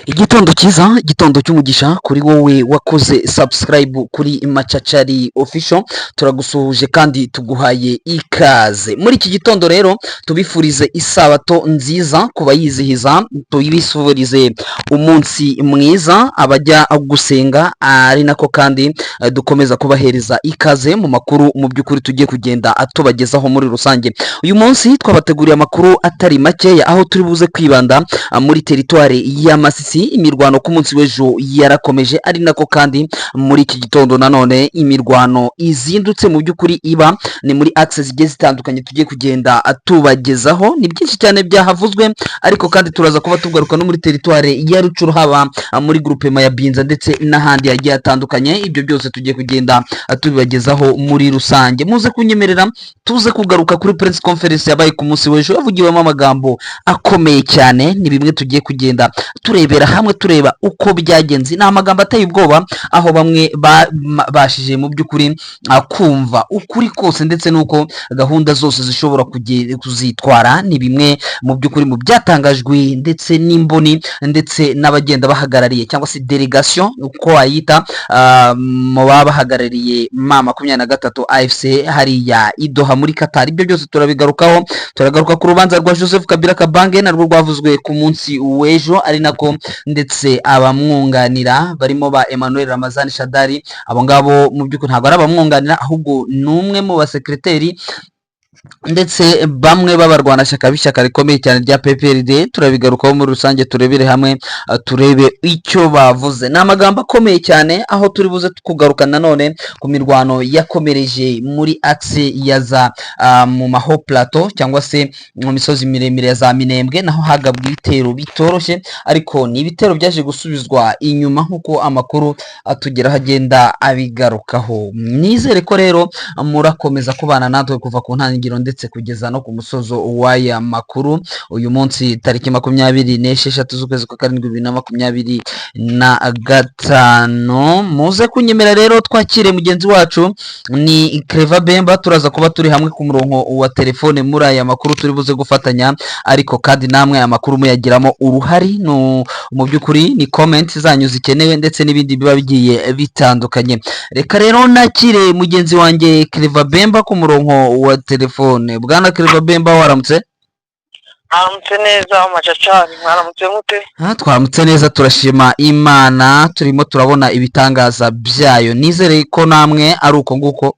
Igitondo cyiza, igitondo cy'umugisha kuri wowe wakoze subscribe kuri Macacari Official. Turagusuhuje kandi tuguhaye ikaze muri iki gitondo. Rero tubifurize isabato nziza ku bayizihiza, tubifurize umunsi mwiza abajya gusenga, ari nako kandi dukomeza kubahereza ikaze mu makuru mu by'ukuri tugiye kugenda tubagezaho muri rusange. Uyu munsi twabateguriye amakuru atari makeya, aho turi buze kwibanda muri teritwari ya Masisi. Imirwano ku munsi w'ejo yarakomeje, ari nako kandi muri iki gitondo nanone imirwano izindutse mu by'ukuri iba ni muri axe zigiye zitandukanye tugiye kugenda tubagezaho. Ni byinshi cyane byahavuzwe, ariko kandi turaza kuba tugaruka no muri teritwari ya Rutshuru, haba muri groupement ya Binza ndetse n'ahandi hagiye hatandukanye. Ibyo byose tugiye kugenda tubibagezaho muri rusange. Muze kunyemerera tuze kugaruka kuri press conference yabaye ku munsi w'ejo, yavugiwemo amagambo akomeye cyane. Ni bimwe tugiye kugenda turebera hamwe, tureba uko byagenze. Ni amagambo ateye ubwoba, aho bamwe babashije mu by'ukuri kumva ukuri kose ndetse n'uko gahunda zose zishobora kuzitwara. Ni bimwe mu by'ukuri mu byatangajwe ndetse n'imboni ndetse n'abagenda bahagarariye, cyangwa se delegation uko wayita, mu baba bahagarariye M23 AFC hariya i Doha muri Qatar. Ibyo byose turabigarukaho. Turagaruka ku rubanza rwa Joseph Kabila Kabange, narwo rwavuzwe ku munsi w'ejo, ari nako ndetse abamwunganira barimo ba Emmanuel Ramazani Shadari. Abo ngabo mu by'ukuri ntabwo ari abamwunganira, ahubwo ni umwe mu basekreteri ndetse bamwe b'abarwanashyaka b'ishyaka rikomeye cyane rya PPRD. Turabigarukaho muri rusange, turebere hamwe, turebe icyo bavuze. Ni amagambo akomeye cyane, aho turi buze kugaruka nanone ku mirwano yakomereje muri axe ya za mu maho plateau, cyangwa se mu misozi miremire ya za Minembwe, naho hagabwa ibitero bitoroshye, ariko ni ibitero byaje gusubizwa inyuma nk'uko amakuru atugeraho agenda abigarukaho. Nizere ko rero murakomeza kubana natwe kuva ku ntangiriro ndetse kugeza no ku musozo w'aya makuru. Uyu munsi tariki 26 z'ukwezi kwa karindwi 2025, muze kunyemera rero twakire mugenzi wacu, ni Cleva Bemba. Turaza kuba turi hamwe ku murongo wa telefone muri aya makuru turi buze gufatanya, ariko kandi namwe aya makuru muyagiramo uruhari. No mu by'ukuri ni comment zanyu zikenewe ndetse n'ibindi biba bigiye bitandukanye. Reka rero nakire mugenzi wanjye Cleva Bemba ku murongo wa telefone. Bwana Cleva Bemba, waramutse? Mwaramutse neza, Macacari. Mwaramutse mute? Ah, twaramutse neza, turashima Imana, turimo turabona ibitangaza byayo. Nizere ko namwe ari uko nguko.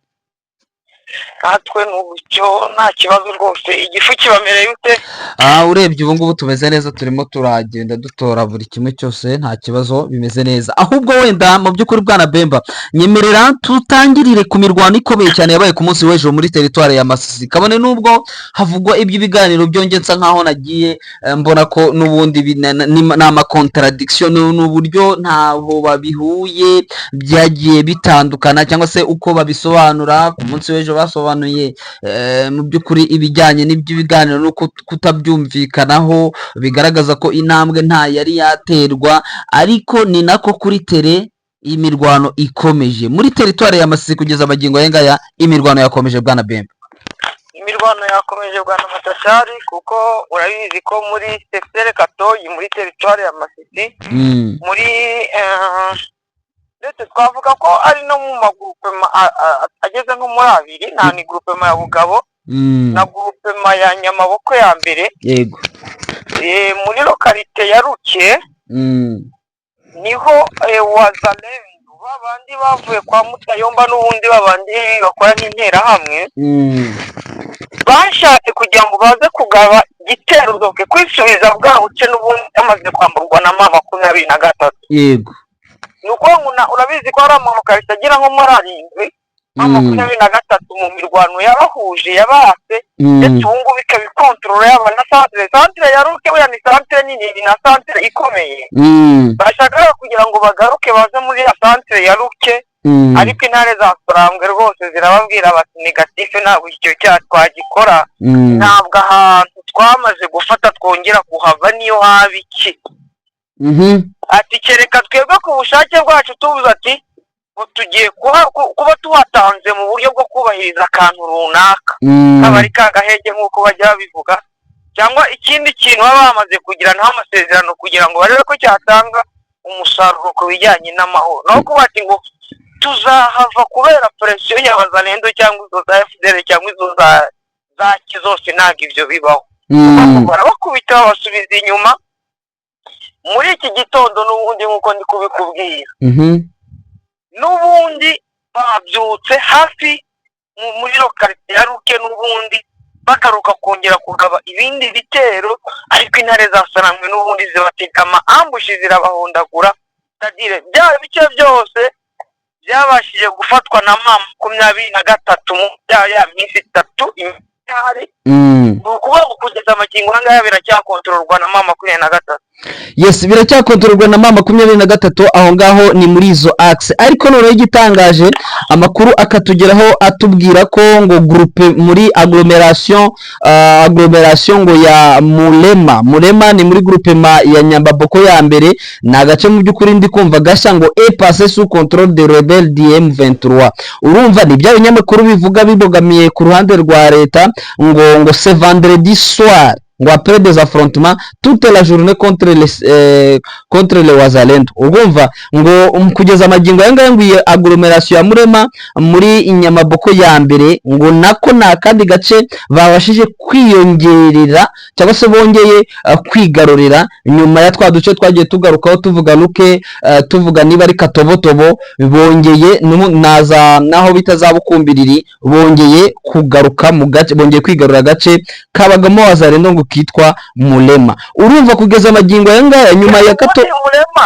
Natwe ni uburyo, nta kibazo rwose. Igifu kibamereye ute? Ah, urebye ubu ngubu tumeze neza, turimo turagenda dutora buri kimwe cyose, nta kibazo, bimeze neza. Ahubwo wenda mu by'ukuri, bwana Bemba, nyemerera tutangirire ku mirwano ikomeye cyane yabaye ku munsi w'ejo muri teritwari ya Masisi, kabone n'ubwo havugwa iby'ibiganiro byongeye, nsa nkaho nagiye mbona ko n'ubundi ni amacontradiction, ni uburyo ntaho babihuye, byagiye bitandukana, cyangwa se uko babisobanura. Ku munsi w'ejo basobanuye mu by'ukuri ibijyanye n'iby'ibiganiro no kutabyumvikanaho, bigaragaza ko intambwe nta yari yaterwa, ariko ni nako kuri terrain imirwano ikomeje muri teritwari ya Masisi. Kugeza amagingo aya ngaya imirwano yakomeje, bwana Bemba. Imirwano yakomeje, bwana Matashari, kuko urabizi ko muri secteur Katoyi, muri teritwari ya Masisi, muri ndetse twavuga ko ari no mu magroupement ageze nko muri abiri, nta ni groupement ya Bugabo na groupement ya Nyamaboko ya mbere. Muri localité ya Ruke niho Wazalendo, babandi bavuye kwa Mutayomba n'ubundi, babandi bakora n'interahamwe, bashatse kugira ngo baze kugaba igitero doke kwisubiza bwa buce n'ubundi bamaze kwamburwa na M23. Ni ukuvuga ngo urabizi ko hari amalocalité agera nko muri arindwi M23 mu mirwano yabahuje yabase, ndetse ubu ngubu ikaba ikontorora yaba na centre ya Ruke. Buriya ni centre nini, ni na centre ikomeye. Bashakaga kugira ngo bagaruke baze muri ya centre ya Ruke, ariko intare za Sarambwe rwose zirababwira bati: "Négatif, ntabwo icyo cyaha twagikora. Ntabwo ahantu twamaze gufata twongera kuhava, niyo haba iki." Ati: "Kereka twebwe ku bushake bwacu tubuze ati ngo tugiye kuba tuhatanze mu buryo bwo kubahiriza akantu runaka, kaba ari ka gahenge nk'uko bajya babivuga." cyangwa ikindi kintu baba bamaze kugiranaho amasezerano kugira ngo barebe ko cyatanga umusaruro ku bijyanye n'amahoro. Naho kuba ati ngo tuzahava kubera pression ya Wazalendo cyangwa izo za FDLR cyangwa izo za ki zose, ntabwo ibyo bibaho. Barabakubita, babasubiza inyuma. Muri iki gitondo n'ubundi, nk'uko ndi kubikubwira, n'ubundi babyutse hafi muri localité ya Ruke, n'ubundi bagaruka kongera kugaba ibindi bitero, ariko intare za Sarambwe n'ubundi zibatega ama ambush, zirabahondagura. C'est-à-dire bya bice byose byabashije gufatwa na M23 mu bya ya minsi 3 ihari. Ni ukuvuga ngo kugeza amagingo aya ngaya biracyakontororwa na M23. Yes, biracyakontororwa na M23 aho ngaho, ni muri izo axe. Ariko noneho igitangaje, amakuru akatugeraho atubwira ko ngo groupe muri agglomeration ngo ya Mulema. Mulema ni muri groupement ya Nyambaboko ya mbere, ni agace mu by'ukuri ndi kumva gashya, ngo est passé sous contrôle de rebelles du M23. Urumva ni bya binyamakuru bivuga bibogamiye ku ruhande rwa leta, ngo c'est vendredi soir, ngo après des affrontements toute la journée contre les Wazalendo. Urumva ngo kugeza amagingo aya ngaya ngo iyi agglomeration ya Murema muri Nyamaboko ya mbere, ngo nako ni akandi gace babashije kwiyongerera cyangwa se bongeye kwigarurira nyuma ya twa duce twagiye tugarukaho, tuvuga Luke, tuvuga niba ari Katobotobo, bongeye naza naho bita za Bukumbiriri, bongeye kugaruka mu gace, bongeye kwigarura agace kabagamo Wazalendo ngo kitwa Murema. Urumva kugeza amagingo aya ngaya nyuma ya Kato Ubundi Murema,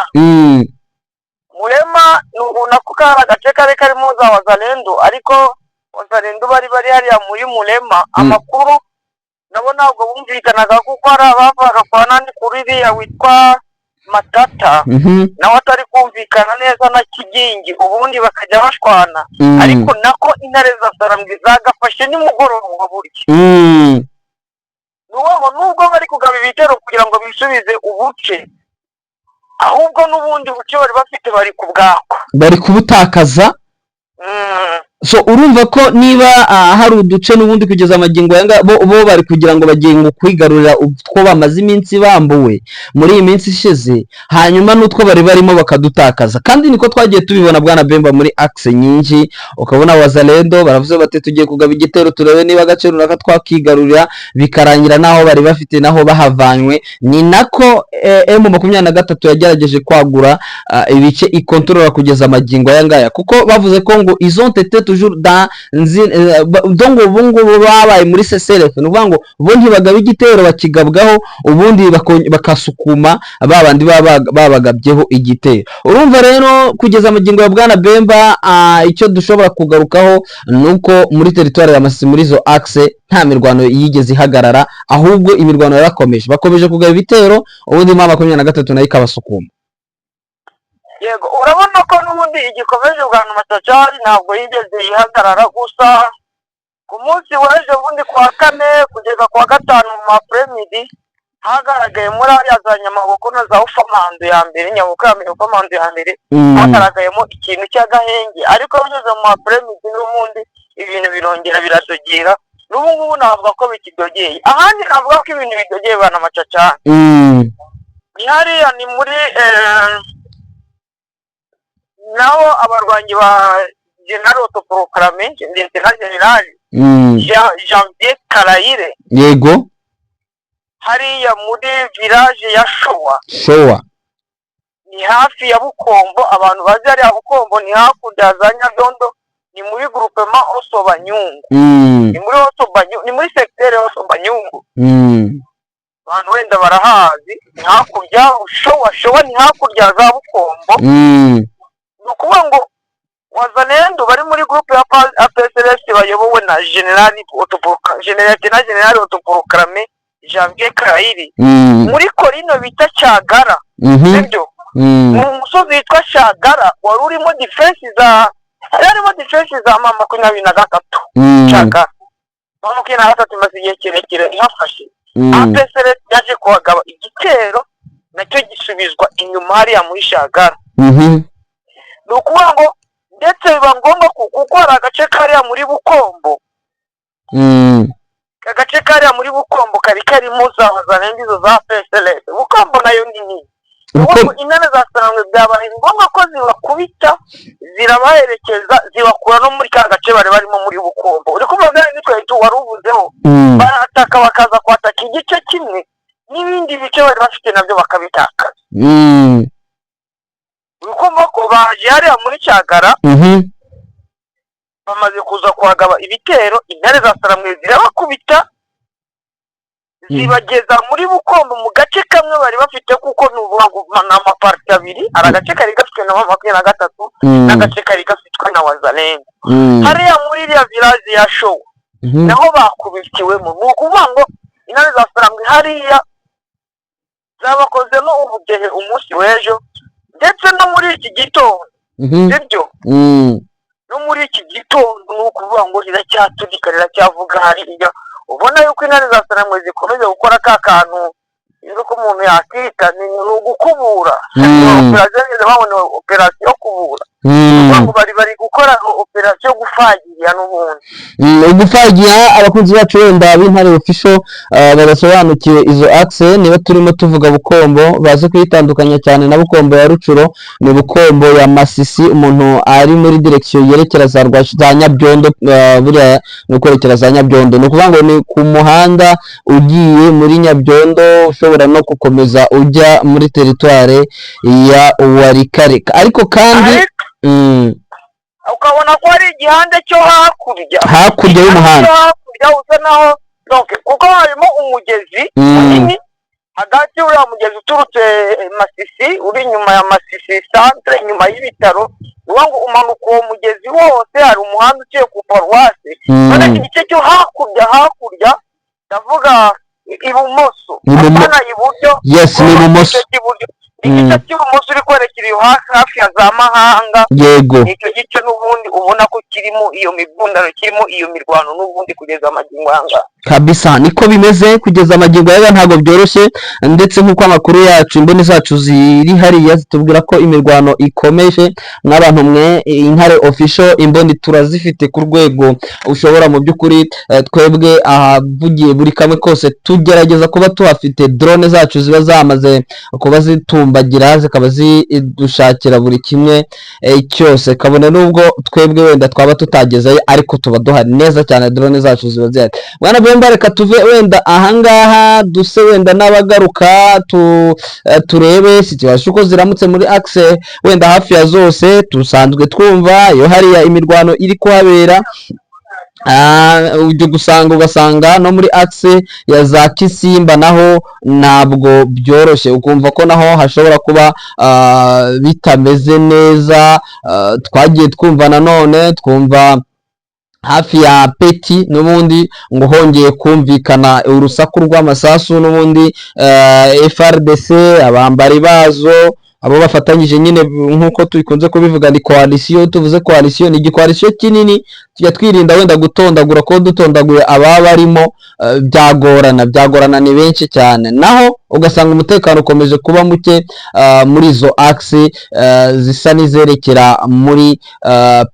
Murema ni nako kari agace kari karimo za Wazalendo, ariko Wazalendo bari hariya muri Murema. Amakuru nabo ntabwo bumvikanaga, kuko hari abavaga kwa nandi kuri iriya witwa Matata, nawe atari kumvikana neza na Kigingi, ubundi bakajya bashwana. Ariko nako intare za Sarambwe zagafashe nimugoroba burya. Ni ukuvuga ngo nubwo bari kugaba ibitero kugira ngo bisubize ubuce, ahubwo n'ubundi buce bari bafite bari kubwakwa. Bari kubutakaza. So urumva ko niba hari uduce n'ubundi kugeza amagingo aya ngaya bo bari kugira ngo bagiye ngo kwigarurira utwo bamaze iminsi bambuwe muri iyi minsi ishize, hanyuma n'utwo bari barimo bakadutakaza. Kandi niko twagiye tubibona, bwana Bemba, muri axe nyinshi, ukabona Wazalendo baravuze bati tugiye kugaba igitero turebe niba agace runaka twakigarurira, bikarangira n'aho bari bafite naho bahavanywe. Ni nako M23 yagerageje kwagura ibice ikontorora kugeza amagingo aya ngaya, kuko bavuze ko ngo ils ont été toujours dans donc ubu ngubu babaye muri CCRF. Ni ukuvuga ngo bo ntibagaba igitero, bakigabwaho, ubundi bakasukuma ba bandi baba babagabyeho igitero. Urumva rero kugeza amagingo ya bwana Bemba, icyo dushobora kugarukaho ni uko muri territoire ya Masisi, muri izo axe, nta mirwano yigeze ihagarara, ahubwo imirwano yarakomeje, bakomeje kugaba ibitero, ubundi M23 nayo ikabasukuma. Yego, urabona ko n'ubundi igikomeje, bwana Matacari, ntabwo yigeze ihagarara. Gusa ku munsi w'ejo bundi kuwa kane kugeza kuwa gatanu mu mapremidi, hagaragaye muri ariya za Nyamaboko na za Ufamando ya mbere, Nyamaboko ya mbere, Ufamando ya mbere, hagaragayemo ikintu cy'agahenge. Ariko bigeze mu mapremidi n'ubundi ibintu birongera biradogera. N'ubu ngubu navuga ko bikidogeye. Ahandi navuga ko ibintu bidogeye, bana Macacari, ni hariya, ni muri naho abarwanyi ba général autoproclamé lieutenant général Janvier Karayire, hariya muri village ya Showa. Showa. Ni hafi ya Bukombo. Abantu bazi hariya Bukombo, ni hakurya ya za Nyabyondo, ni muri groupement Osobanyungu. Ni muri Osobanyungu, ni muri secteur Osobanyungu. Abantu wenda barahazi, ni hakurya Showa. Showa ni hakurya ya za Bukombo. Ni ukuvuga ngo Wazalendo bari muri groupe ya APSLS bayobowe na général autoproclamé Janvier Karayiri, muri colline bita Cyagara, sibyo? Ni umusozi witwa Cyagara wari urimo défense za, hari harimo défense za M23. Cyagara, M23 imaze igihe kirekire ihafashe. APSLS yaje kuhagaba igitero, nacyo gisubizwa inyuma hariya muri Shagara. Ni ukuvuga ngo ndetse biba ngombwa ko, kuko hari agace kariya muri Bukombo. Agace kariya muri Bukombo kari karimo za Wazalendo, izo za FSLS. Bukombo nayo ni nini. Ubwo intare za Sarambwe byabaye ngombwa ko zibakubita, zirabaherekeza, zibakura no muri ka gace bari barimo muri Bukombo. Uri kumva bya bindi twari wari uvuzeho, barataka, bakaza kwataka igice kimwe, n'ibindi bice bari bafite nabyo bakabitakaza. Uri kumva ko baje hariya muri Cyagara, bamaze kuza kuhagaba ibitero, intare za Sarambwe zirabakubita, zibageza muri Bukombo mu gace kamwe bari bafite, kuko ni ukuvuga ngo ni amaparties abiri. Hari agace kari gafitwe na 23 n'agace kari gafitwe na Wazalendo. Hariya muri iriya village ya Show naho bakubitiwemo. Ni ukuvuga ngo intare za Sarambwe hariya zabakozemo ubudehe umunsi w'ejo, ndetse no muri iki gitondo. Sibyo? No muri iki gitondo ni ukuvuga ngo riracyaturika, riracyavuga hariya. Ubona yuko intare za Sarambwe zikomeje gukora ka kantu, sinzi uko umuntu yakita, ni ugukubura. Opération nigeze babona, opération yo kubura. Ni ukuvuga ngo bari gukora opération yo gufagiria n'ubundi. Ugufagira abakunzi bacu wenda b'Intare Official badasobanukiwe izo axe, niba turimo tuvuga Bukombo, baze kuyitandukanya cyane na Bukombo ya Rucuro. Ni Bukombo ya Masisi, umuntu ari muri direction yerekera za Rwashi, za Nyabyondo. Buriya ni ukwerekera za Nyabyondo, ni ukuvuga ngo ni ku muhanda ugiye muri Nyabyondo, ushobora no gukomeza ujya muri territoire ya Walikale, ariko kandi Ariko ukabona ko hari igihande cyo hakurya. Hakurya y'umuhanda. Cyo hakurya usa naho, donc kuko harimo umugezi munini hagati. Uriya mugezi uturutse Masisi, uri inyuma ya Masisi centre, inyuma y'ibitaro, ni ukuvuga ngo umanuka uwo mugezi wose, hari umuhanda uciye ku paruwasi. None igice cyo hakurya, ndavuga ibumoso, apana iburyo. Yes, ni ibumoso. Igice cy'iburyo, igice cy'ibumoso uri kwerekera iyo hafi ya za Mahanga. Icyo gice n'ubundi ubona ko kirimo iyo migundano, kirimo iyo mirwano n'ubundi kugeza amagingo aya ngaya. Kabisa, niko bimeze kugeza amagingo aya, ntabwo byoroshye. Ndetse nk'uko amakuru yacu, imboni zacu ziri hariya zitubwira ko imirwano ikomeje. Mw'abantu mwe, Intare Official imboni turazifite ku rwego ushobora mu by'ukuri, twebwe ahavugiye buri kamwe kose tugerageza kuba tuhafite drone zacu ziba zamaze kuba zitumbagira, zikaba zidushakira buri kimwe cyose, kabone n'ubwo twebwe wenda twaba tutagezeyo, ariko tuba duhari neza cyane, drone zacu ziba zihari. Bwana Bemba, reka tuve wenda ahangaha, duse wenda n'abagaruka turebe situation uko ziramutse muri axe wenda hafi ya zose dusanzwe twumva iyo hariya imirwano iri kuhabera. Ujya gusanga ugasanga no muri axe ya za Kisimba naho ntabwo byoroshye, ukumva ko naho hashobora kuba bitameze neza. Twagiye twumva nanone, twumva hafi ya Peti n'ubundi ngo hongeye kumvikana urusaku rw'amasasu n'ubundi. FARDC, abambari bazo, abo bafatanyije nyine, nk'uko tubikunze kubivuga, ni coalition. Tuvuze coalition, ni igicoalition kinini, tujya twirinda wenda gutondagura, ko dutondaguye ababa barimo byagorana, byagorana, ni benshi cyane. Naho ugasanga umutekano ukomeje kuba muke muri izo axe zisa n'izerekera muri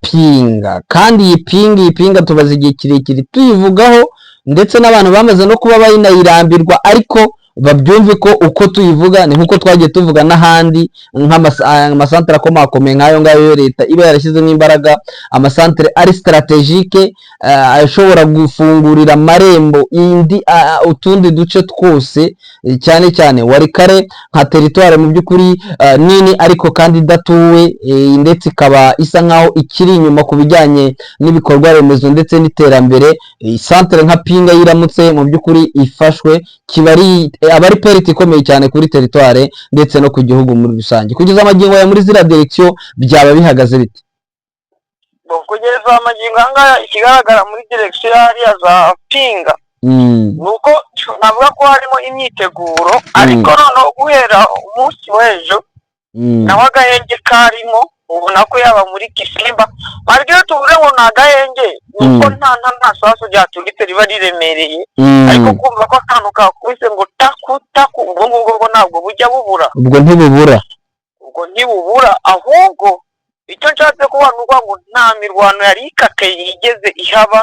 Pinga. Kandi iyi Pinga tubaze igihe kirekire tuyivugaho, ndetse n'abantu bamaze no kuba bayinayirambirwa, ariko babyumve ko uko tuyivuga ni nk'uko twagiye tuvuga n'ahandi, nk'amasantere akomakomeye nk'ayo ngayo leta iba yarashyizemo imbaraga, amasantere ari stratégique, ashobora gufungurira amarembo indi utundi duce twose, cyane cyane Walikale nka territoire mu by'ukuri nini ariko kandi idatuwe, ndetse ikaba isa nkaho ikiri inyuma ku bijyanye n'ibikorwa remezo ndetse n'iterambere. Santere nka Pinga yiramutse mu by'ukuri ifashwe, kiba ari aba ari perte ikomeye cyane kuri territoire ndetse no ku gihugu muri rusange. Kugeza amagingo ya muri ziriya direction byaba bihagaze bite? Bon, kugeza amagingo aya ngaya, ikigaragara muri direction hariya za Pinga ni uko navuga ko harimo imyiteguro, ariko noneho guhera umunsi w'ejo naho agahenge karimo, ubona ko yaba muri Kisimba, ariko iyo tuvuze ngo ni agahenge, ni uko nta sasu ryaturitse riba riremereye, ariko kumva ko akantu kakubise ngo taku taku, ubwo ngubwo bwo ntabwo bujya bubura. Ubwo ntibubura. Ubwo ntibubura. Ahubwo icyo nshatse kuvuga ni ukuvuga ngo nta mirwano yari ikakaye yigeze ihaba,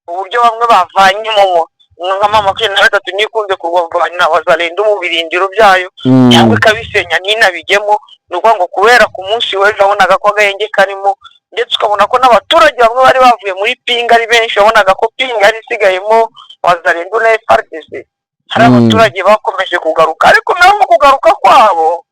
uburyo bamwe bavanye mu Nka M23 niyo ikunze kurwanya Wazalendo mu birindiro byayo cyangwa ikabisenya ntinabijyemo. Ni ukuvuga ngo kubera ku munsi w'ejo wabonaga ko agahenge karimo, ndetse ukabona ko n'abaturage bamwe bari bavuye muri Pinga ari benshi, wabonaga ko Pinga yari isigayemo Wazalendo na FARDC. Hari abaturage bakomeje kugaruka, ariko nabo mu kugaruka kwabo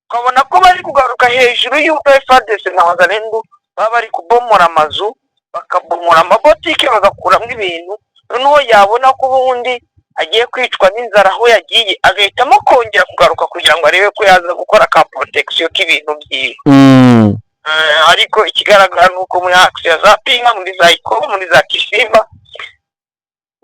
ukabona ko bari kugaruka hejuru y'uko FARDC na Wazalendo baba bari kubomora amazu, bakabomora amabotike, bagakuramo ibintu. Noneho yabona ko ubundi agiye kwicwa n'inzara aho yagiye, agahitamo kongera kugaruka kugira ngo arebe ko yaza gukora ka protection k'ibintu byiwe. Ariko ikigaragara ni uko muri axe ya za Pinga, muri za Ikobo, muri za Kisimba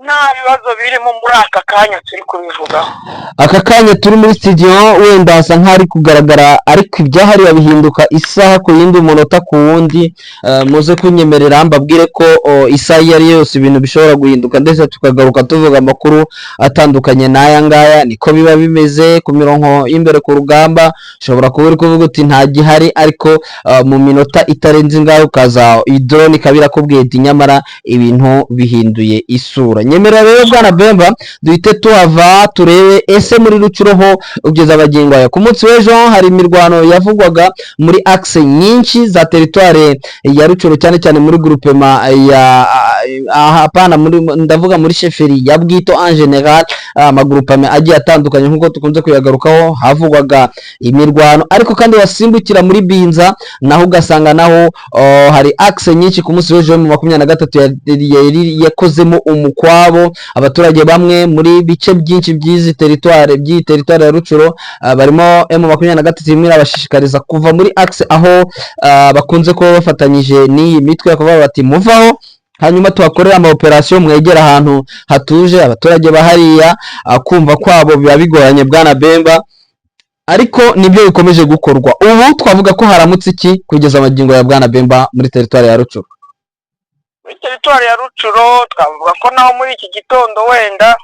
nta bibazo birimo muri aka kanya turi kubivugaho. Aka kanya turi muri studio wenda hasa nk'ahari kugaragara, ariko ibyahariwe bihinduka isaha ku yindi, umunota ku wundi. Muze kunyemerera mbabwire ko isaha iyo ari yo yose ibintu bishobora guhinduka, ndetse tukagaruka tuvuga amakuru atandukanye n'aya ngaya. Niko biba bimeze ku mirongo y'imbere ku rugamba. Ushobora kuba uri kuvuga uti nta gihari, ariko mu minota itarenze ingahe ukaza iyi drone ikaba irakubwiye iti nyamara ibintu bihinduye isura. Nyemerera rero, bwana Bemba, duhite tuhava turebe ese muri Rutshuru ho ugeza abagengo aya. Ku munsi w'ejo hari imirwano yavugwaga muri axe nyinshi za territoire ya Rutshuru, cyane cyane muri groupement ya aha, hapana, muri, ndavuga muri chefferie ya Bwito en général, amagroupement agiye atandukanye nk'uko tukunze kuyagarukaho, havugwaga imirwano. Ariko kandi wasimbukira muri Binza naho ugasanga naho hari axe nyinshi ku munsi w'ejo mu 23 yari yakozemo umukwabo. Abaturage bamwe muri bice byinshi by'izi territoire, by'iyi territoire ya Rutshuru, barimo M23 imwe irabashishikariza kuva muri axe aho bakunze kuba bafatanyije n'iyi mitwe, bakavuga bati muvaho hanyuma tuhakorere ama operation, mwegera ahantu hatuje. Abaturage bahariya kumva kwabo biba bigoranye, bwana Bemba, ariko nibyo bikomeje gukorwa. Ubu twavuga ko haramutse iki kugeza amagingo ya, bwana Bemba, muri territoire ya Rutshuru? Muri territoire ya Rutshuru twavuga ko naho muri iki gitondo, wenda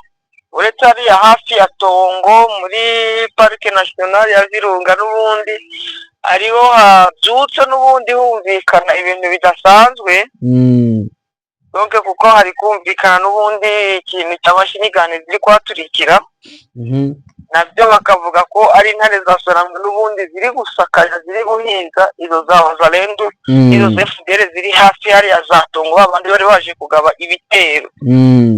uretse hariya hafi ya Tongo muri Parc National ya Virunga, n'ubundi ariho habyutse n'ubundi humvikana ibintu bidasanzwe. Donc kuko hari kumvikana n'ubundi ikintu cya machine gun ziri kuhaturikira, nabyo bakavuga ko ari intare za Sarambwe n'ubundi ziri gusakaza, ziri guhinga izo za Wazalendo, izo za FDLR ziri hafi hariya za Tongo, babandi bari baje kugaba ibitero.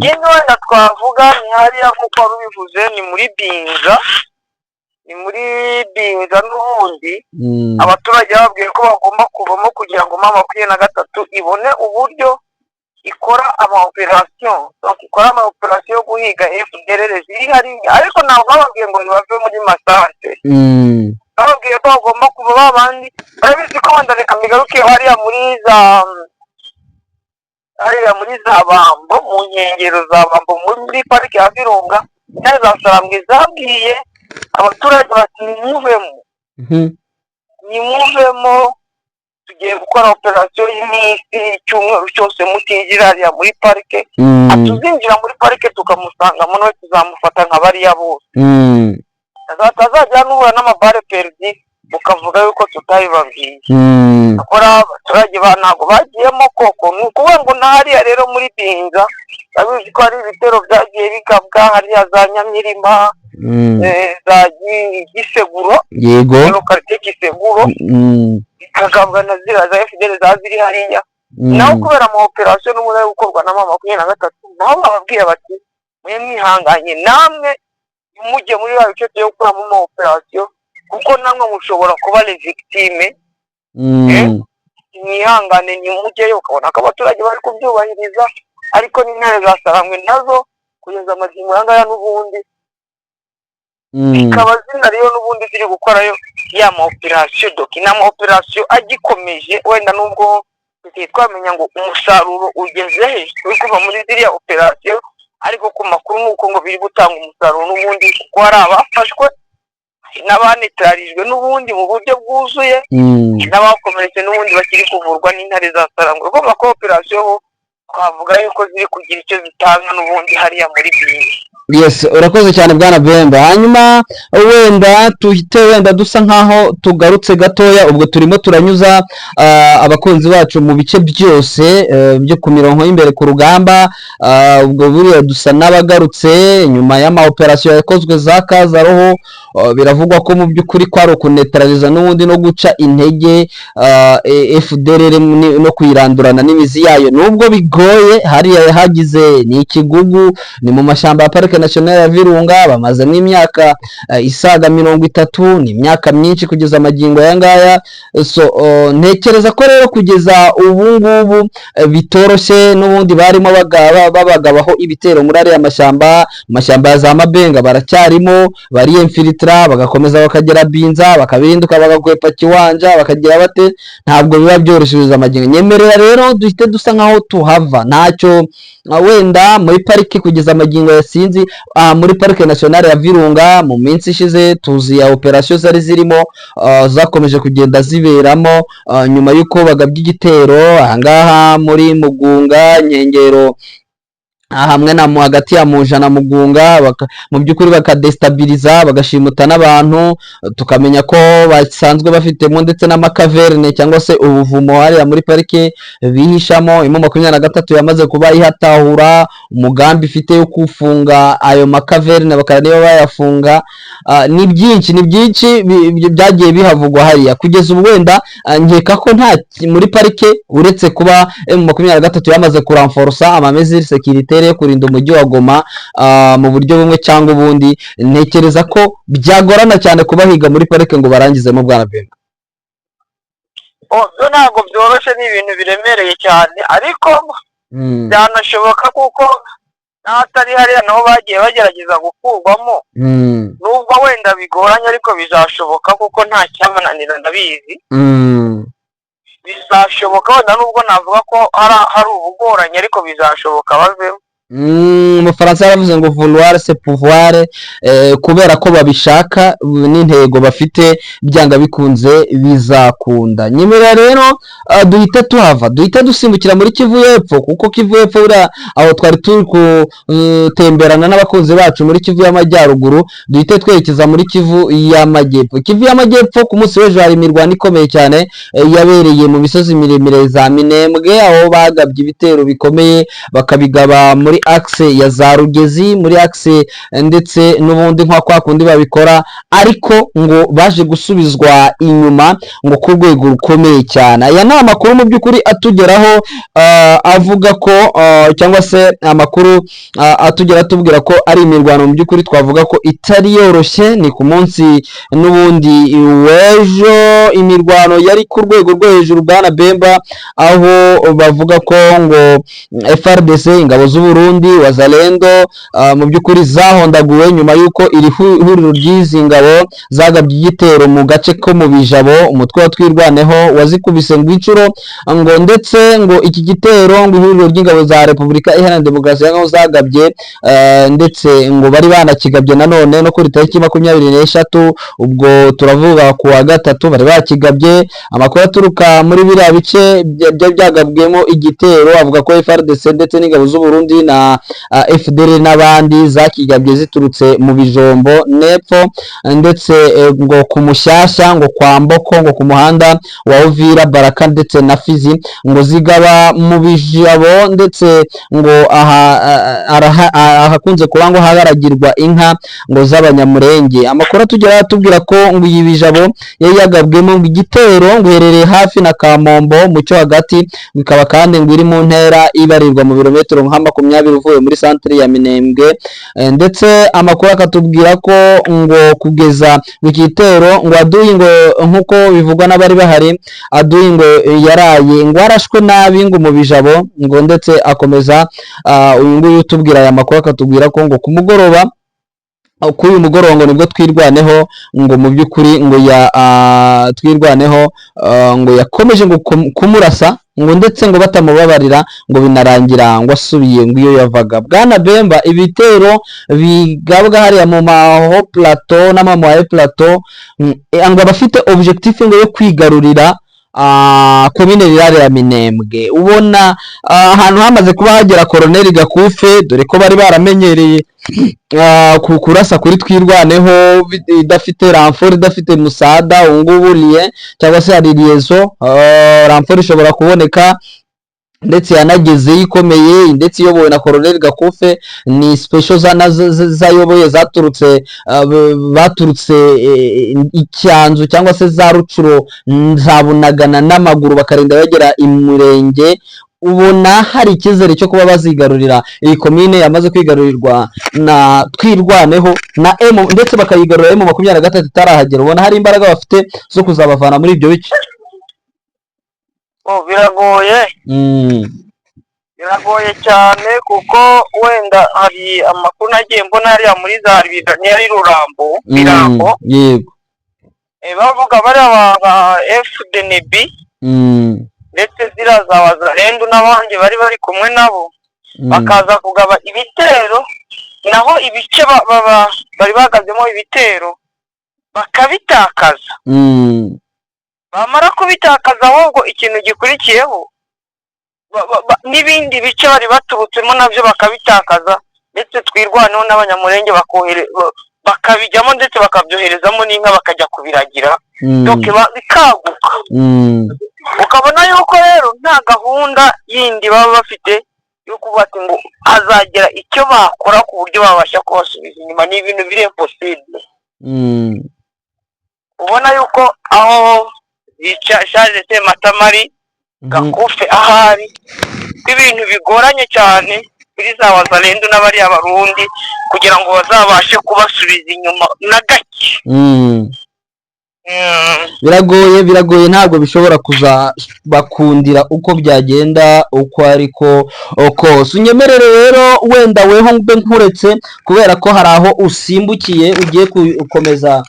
Ikindi wenda twavuga ni hariya nk'uko wari ubivuze, ni muri Binza, ni muri Binza n'ubundi abaturage bababwiye ko bagomba kuvamo kugira ngo M23 ibone uburyo ikora ama operation, donc ikora ama operation yo guhiga FDLR ziri hariya. Ariko ntabwo bababwiye ngo ntibave muri Masante, bababwiye ko bagomba kuva. Babandi barabizi ko wenda, reka mbigaruke hariya muri za Bambo, mu nkengero za Bambo muri pariki ya Virunga, intare za Sarambwe zabwiye abaturage bati nimuvemo, nimuvemo, tugiye gukora operation y'iminsi icyumweru cyose mutinjira hariya muri parike. Tuzinjira muri parike tukamusangamo nawe tuzamufata nka bariya bose. Atazajya nuhura n'ama balles perdues mukavuga yuko tutabibabwiye. Akora abaturage ba ntabwo bagiyemo koko. Ni ukuvuga ngo na hariya rero muri Binza babizi ko hari ibitero byagiye bigabwa hariya za Nyamirima, za Giseguro, localité Giseguro, bikagabwa na ziriya za FDLR za ziri hariya. Naho kubera ama operation n'ubundi ari gukorwa na M23, naho bababwiye bati mwe mwihanganye, namwe mujye muri ba bice byo gukoramo ama operation, kuko namwe mushobora kuba les victimes. Mwihangane ntimujyeyo. Ukabona ko abaturage bari kubyubahiriza, ariko n'intare za Sarambwe nazo kugeza amagingo aya ngaya n'ubundi zikaba zinariyo n'ubundi ziri gukorayo ya ma operation. Donc ni ama operation agikomeje, wenda nubwo tutari twamenya ngo umusaruro ugeze he uri kuva muri ziriya operation, ariko ku makuru ni uko ngo biri gutanga umusaruro n'ubundi, kuko hari abafashwe, hari n'abanetarijwe n'ubundi mu buryo bwuzuye, n'abakomeretse n'ubundi bakiri kuvurwa n'intare za Sarangwe. Urumva ko operation ho twavuga yuko ziri kugira icyo zitanga n'ubundi hariya muri Binza. Yes, urakoze cyane, bwana Bemba. Hanyuma wenda tuhite wenda dusa nkaho tugarutse gatoya. Ubwo turimo turanyuza abakunzi bacu mu bice byose byo ku mirongo y'imbere ku rugamba. Ubwo buriya dusa n'abagarutse nyuma y'ama operation yakozwe za Kazaroho. Biravugwa ko mu by'ukuri kwari ukunetraliza n'ubundi no guca intege FDLR no kuyirandurana n'imizi yayo, nubwo bigoye. Hariya hagize ni ikigugu, ni mu mashyamba ya Parike Nationale ya Virunga, bamazemo imyaka isaga 30, ni imyaka myinshi kugeza amagingo aya ngaya. So ntekereza ko rero kugeza ubu ngubu bitoroshye. N'ubundi barimo babagabaho ibitero muri ariya mashyamba, amashyamba ya za Mabenga baracyarimo bariyemfilitira, bagakomeza bakagera Binza, bakabirinduka, bagakwepa Kiwanja, bakagira bate. Ntabwo biba byoroshye kugeza amagingo. Nyemerera rero duhite dusa nkaho tuhava ntacyo. Wenda muri pariki kugeza amagingo ya sinzi, muri Parike Nationale ya Virunga mu minsi ishize tuzi ya operation zari zirimo, zakomeje kugenda ziberamo, nyuma y'uko bagabye igitero ahangaha muri Mugunga, nkengero hamwe na mu hagati ya Muja na Mugunga, mu by'ukuri bakadestabiliza, bagashimuta n'abantu. Tukamenya ko basanzwe bafitemo ndetse n'ama caverne cyangwa se ubuvumo hariya muri parike bihishamo. M23 yamaze kuba ihatahura umugambi ifite yo kufunga ayo ma caverne, bakaba niba bayafunga. Ni byinshi, ni byinshi byagiye bihavugwa hariya. Kugeza ubu wenda nkeka ko nta muri parike, uretse kuba M23 yamaze kuramforosa ama mesures sécuritaires yo kurinda umujyi wa Goma mu buryo bumwe cyangwa ubundi, ntekereza ko byagorana cyane kubahiga muri parike ngo barangizemo, bwana Bemba. Oh, byo ntabwo byoroshye, ni ibintu biremereye cyane, ariko byanashoboka kuko n'ahatari hariya nabo bagiye bagerageza gukurwamo. Nubwo wenda bigoranye, ariko bizashoboka kuko nta cyabananira, ndabizi. Bizashoboka wenda nubwo navuga ko hari ubugoranye, ariko bizashoboka bavemo. Umufaransa yaravuze ngo "Vouloir, c'est pouvoir". Kubera ko babishaka n'intego bafite, byanga bikunze bizakunda. Nyemera rero duhite tuhava, duhite dusimbukira muri Kivu y'Epfo, kuko Kivu y'Epfo buriya aho twari turi gutemberana n'abakunzi bacu muri Kivu y'Amajyaruguru, duhite twerekeza muri Kivu y'Amajyepfo. Kivu y'Amajyepfo, ku munsi w'ejo hari imirwano ikomeye cyane yabereye mu misozi miremire za Minembwe, aho bagabye ibitero bikomeye, bakabigaba muri axe ya za Rugezi, muri axe ndetse n'ubundi nka kwa kundi babikora, ariko ngo baje gusubizwa inyuma ngo ku rwego rukomeye cyane. Aya ni amakuru mu by'ukuri atugeraho avuga ko cyangwa se amakuru atugera atubwira ko ari imirwano mu by'ukuri twavuga ko itari yoroshye. Ni ku munsi n'ubundi w'ejo, imirwano yari ku rwego rwo hejuru, bwana Bemba, aho bavuga ko ngo FARDC, ingabo z'u Burundi, Wazalendo, mu by'ukuri zahondaguwe nyuma y'uko iri huriro ry'izi ngabo zagabye igitero mu gace ko mu Bijabo. Umutwe wa Twirwaneho wazikubise ngo inshuro, ngo ndetse ngo iki gitero ngo ihuriro ry'ingabo za Repubulika Iharanira Demokarasi ya Kongo zagabye, ndetse ngo bari banakigabye nanone no kuri tariki 23, ubwo turavuga ku wa gatatu bari bakigabye. Amakuru aturuka muri biriya bice byari byagabwemo igitero avuga ko FARDC ndetse n'ingabo z'u Burundi na FDLR n'abandi zakigabye ziturutse mu Bijombo nepfo, ndetse ngo ku Mushyashya, ngo kwa Mboko, ngo ku muhanda wa Uvira, Baraka ndetse na Fizi, ngo zigaba mu Bijabo, ndetse ngo aha ahakunze kuba ngo hagaragirwa inka ngo z'Abanyamurenge. Amakuru atugeraho atubwira ko ngo iyi Bijabo yari yagabwemo ngo igitero, ngo iherereye hafi na Kamombo mu cyo hagati, ikaba kandi ngo iri mu ntera ibarirwa mu birometero nka 20 uvuye muri santere ya Minembwe. Ndetse amakuru akatubwira ko ngo kugeza mu gitero ngo aduyi, ngo nk'uko bivugwa n'abari bahari, aduyi ngo yaraye ngo arashwe nabi ngo mu Bijabo, ngo ndetse akomeza uyu nguyu utubwira aya makuru akatubwira ko ngo ku mugoroba, kuri uyu mugoroba, ngo nibwo Twirwaneho ngo mu by'ukuri ngo ya Twirwaneho ngo yakomeje ngo kumurasa, ngo ndetse ngo batamubabarira, ngo binarangira ngo asubiye ngo iyo yavaga. Bwana Bemba, ibitero bigabwa hariya mu ma hauts plateaux n'ama moyens plateaux ngo abafite objectif ngo yo kwigarurira Commune rurale ya Minembwe, ubona ahantu hamaze kuba hagera Koroneli Gakufe, dore ko bari baramenyereye kurasa kuri Twirwaneho idafite renfort, idafite musada. Ubu ngubu lien cyangwa se hari liaison, renfort ishobora kuboneka, ndetse yanagezeyo ikomeye, ndetse iyobowe na Koroneli Gakufe. Ni special zayoboye zaturutse baturutse Icyanzu cyangwa se za Rucuro, za Bunagana n'amaguru, bakarinda bagera i Murenge. Ubona hari icyizere cyo kuba bazigarurira iyi komine yamaze kwigarurirwa na Twirwaneho na M, ndetse bakayigarurira M23 itarahagera? Ubona hari imbaraga bafite zo kuzabavana muri ibyo bice? Oh, biragoye. Biragoye cyane, kuko wenda hari amakuru nagiye mbona hariya muri za ari Rurambo, Birambo. Bavuga bariya ba FDNB ndetse ziriya za Wazalendu n'abandi bari kumwe nabo, bakaza kugaba ibitero, naho ibice bari bahagazemo ibitero bakabitakaza. Bamara kubitakaza, ahubwo ikintu gikurikiyeho, n'ibindi bice bari baturutsemo nabyo bakabitakaza, ndetse Twirwaneho n'Abanyamurenge bakabijyamo, ndetse bakabyoherezamo n'inka bakajya kubiragira. Donc bikaguka. Ukabona yuko rero nta gahunda yindi baba bafite yo kuvuga ati ngo hazagera icyo bakora ku buryo babasha kubasubiza inyuma. Ni ibintu biri impossible. Ubona yuko aho bica Charles Sematama, Gakufe, ahari ko ibintu bigoranye cyane kuri za Wazalendu n'abariya Barundi kugira ngo bazabashe kubasubiza inyuma na gake. Biragoye, biragoye, ntabwo bishobora kuzabakundira uko byagenda uko ariko kose. Unyemerere rero, wenda weho mbe nkuretse, kubera ko hari aho usimbukiye ugiye gukomeza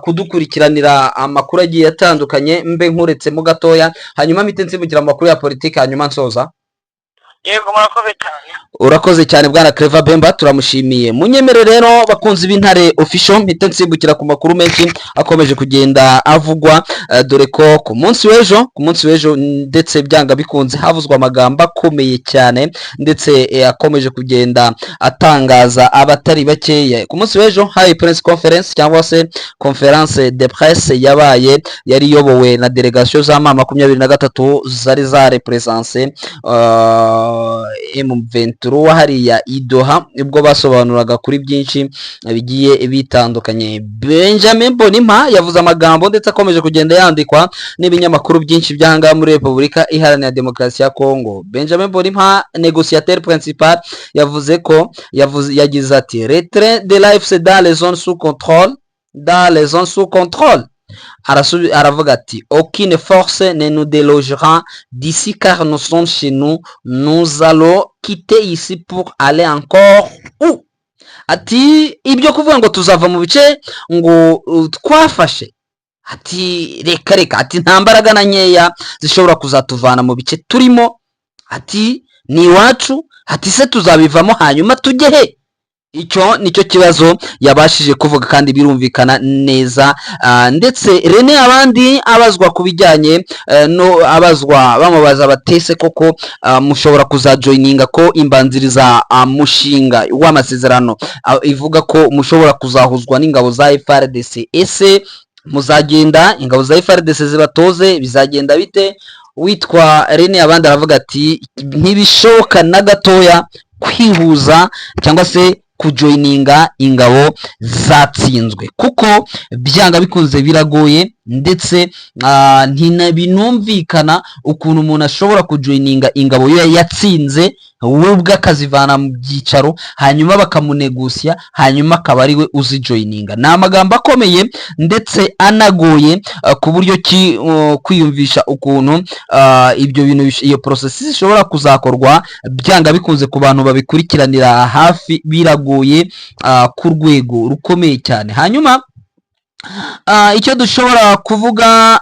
kudukurikiranira amakuru agiye atandukanye. Mbe nkuretsemo gatoya, hanyuma mpite nsimbukira mu makuru ya politiki, hanyuma nsoza. Yego, murakoze cyane. Urakoze cyane, bwana Clever Bemba, turamushimiye. Munyemere rero, bakunzi b'Intare Official, mpite nsimbukira ku makuru menshi akomeje kugenda avugwa, dore ko ku munsi w'ejo ndetse byanga bikunze havuzwe amagambo akomeye cyane, ndetse akomeje kugenda atangaza abatari bakeya. Ku munsi w'ejo hari press conference cyangwa se conférence de presse yabaye, yari iyobowe na délégation za M23 zari zarepresense M23 hariya i Doha, ubwo basobanuraga kuri byinshi bigiye bitandukanye. Benjamin Mbonimpa yavuze amagambo, ndetse akomeje kugenda yandikwa n'ibinyamakuru byinshi by'ahangaha muri Repubulika Iharanira Demokarasi ya Kongo. Benjamin Mbonimpa, négociateur principal, yavuze ko yavuze, yagize ati: "Retrait de l'AFC dans les zones sous contrôle, dans les zones sous contrôle." Aravuga ati: "Aucune force ne nous délogera d'ici car nous sommes chez nous. Nous allons quitter ici pour aller encore où?" Ati ibyo kuvuga ngo tuzava mu bice ngo twafashe, ati reka reka, ati nta mbaraga na nkeya zishobora kuzatuvana mu bice turimo, ati ni iwacu, ati se tuzabivamo hanyuma tujye he? Icyo nicyo kibazo yabashije kuvuga, kandi birumvikana neza. Ndetse Rene abandi abazwa ku bijyanye no abazwa, bamubaza batese koko mushobora kuzajoininga, ko imbanziriza mushinga w'amasezerano ivuga ko mushobora kuzahuzwa n'ingabo za FARDC, ese muzagenda ingabo za FARDC zibatoze, bizagenda bite? Witwa Rene abandi aravuga ati ntibishoboka na gatoya kwihuza cyangwa se kujoininga ingabo zatsinzwe, kuko byanga bikunze biragoye, ndetse binumvikana ukuntu umuntu ashobora kujoininga ingabo ye yatsinze, we ubwe akazivana mu byicaro, hanyuma bakamunegusiya, hanyuma akaba ari we uzijoininga. Ni amagambo akomeye ndetse anagoye ku buryo ki kwiyumvisha ukuntu ibyo bintu iyo process ishobora kuzakorwa, byanga bikunze ku bantu babikurikiranira hafi biragoye ku rwego rukomeye cyane. Hanyuma Icyo dushobora kuvuga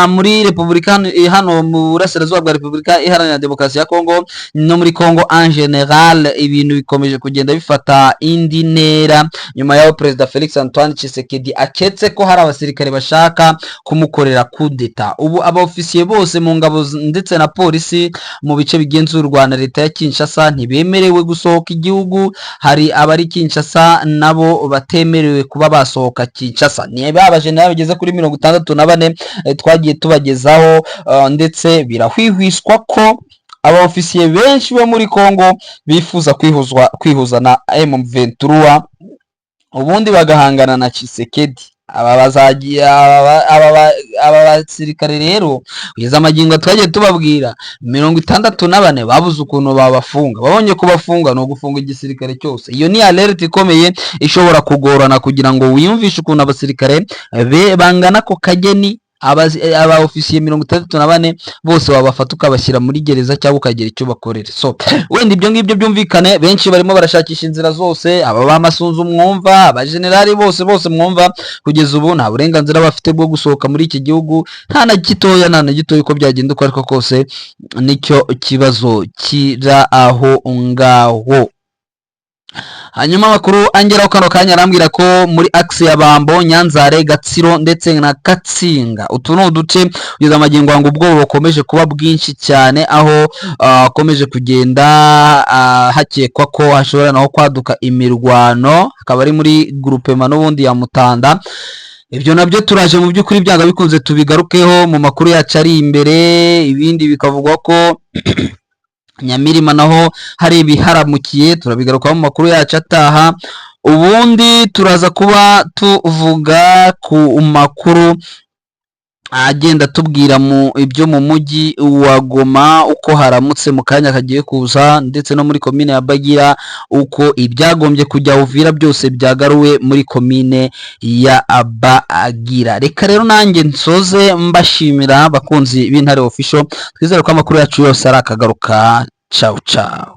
muri Repubulika hano mu burasirazuba bwa Repubulika Iharanira Demokarasi ya Kongo no muri Kongo en général, ibintu bikomeje kugenda bifata indi ntera nyuma y'aho Perezida Felix Antoine Tshisekedi aketse ko hari abasirikare bashaka kumukorera kudeta. Ubu abaofisiye bose mu ngabo ndetse na polisi mu bice bigenzurwa na leta ya Kinshasa ntibemerewe gusohoka igihugu. Hari abari Kinshasa nabo batemerewe kuba basohoka Kinshasa. Ni ba bajenerali bageze kuri 64 twagiye tubagezaho, ndetse birahwihwiswa ko abaofisiye benshi bo muri Kongo bifuza kwihuza na M23, ubundi bagahangana na Tshisekedi. Aba bazagiye, aba basirikare rero, kugeza amagingo twagiye tubabwira, 64 babuze ukuntu babafunga. Babonye kubafunga ni ugufunga igisirikare cyose. Iyo ni alert ikomeye ishobora kugorana kugira ngo wiyumvishe ukuntu abasirikare be bangana ako kageni, aba ofisiye 64 bose wabafata ukabashyira muri gereza cyangwa ukagira icyo bakorera. So wenda ibyo ngibyo byumvikane, benshi barimo barashakisha inzira zose. Aba ba Masunzu mwumva, abajenerali bose bose mwumva, kugeza ubu nta burenganzira bafite bwo gusohoka muri iki gihugu, nta na gitoya, nta na gitoya. Uko byagenda uko ariko kose, nicyo kibazo kiri aho ngaho. Hanyuma amakuru angeraho kano kanya arambwira ko muri axe ya Bambo, Nyanzare, Gatsiro ndetse na Katsinga, utu ni uduce kugeza amagingo ngo ubwoba bukomeje kuba bwinshi cyane, aho hakomeje kugenda hakekwa ko hashobora naho kwaduka imirwano, akaba ari muri groupement n'ubundi ya Mutanda. Ibyo nabyo turaje mu by'ukuri byanga bikunze tubigarukeho mu makuru yacu ari imbere. Ibindi bikavugwa ko Nyamirima naho hari ibiharamukiye, turabigarukaho mu makuru yacu ataha. Ubundi turaza kuba tuvuga ku makuru agenda atubwira mu ibyo mu mujyi wa Goma uko haramutse mu kanya kagiye kuza, ndetse no muri komine ya Bagira uko ibyagombye kujya Uvira byose byagaruwe muri komine ya Bagira. Reka rero nanjye nsoze mbashimira, bakunzi b'Intare Official. Twizere ko amakuru yacu yose ari akagaruka. Ciao ciao.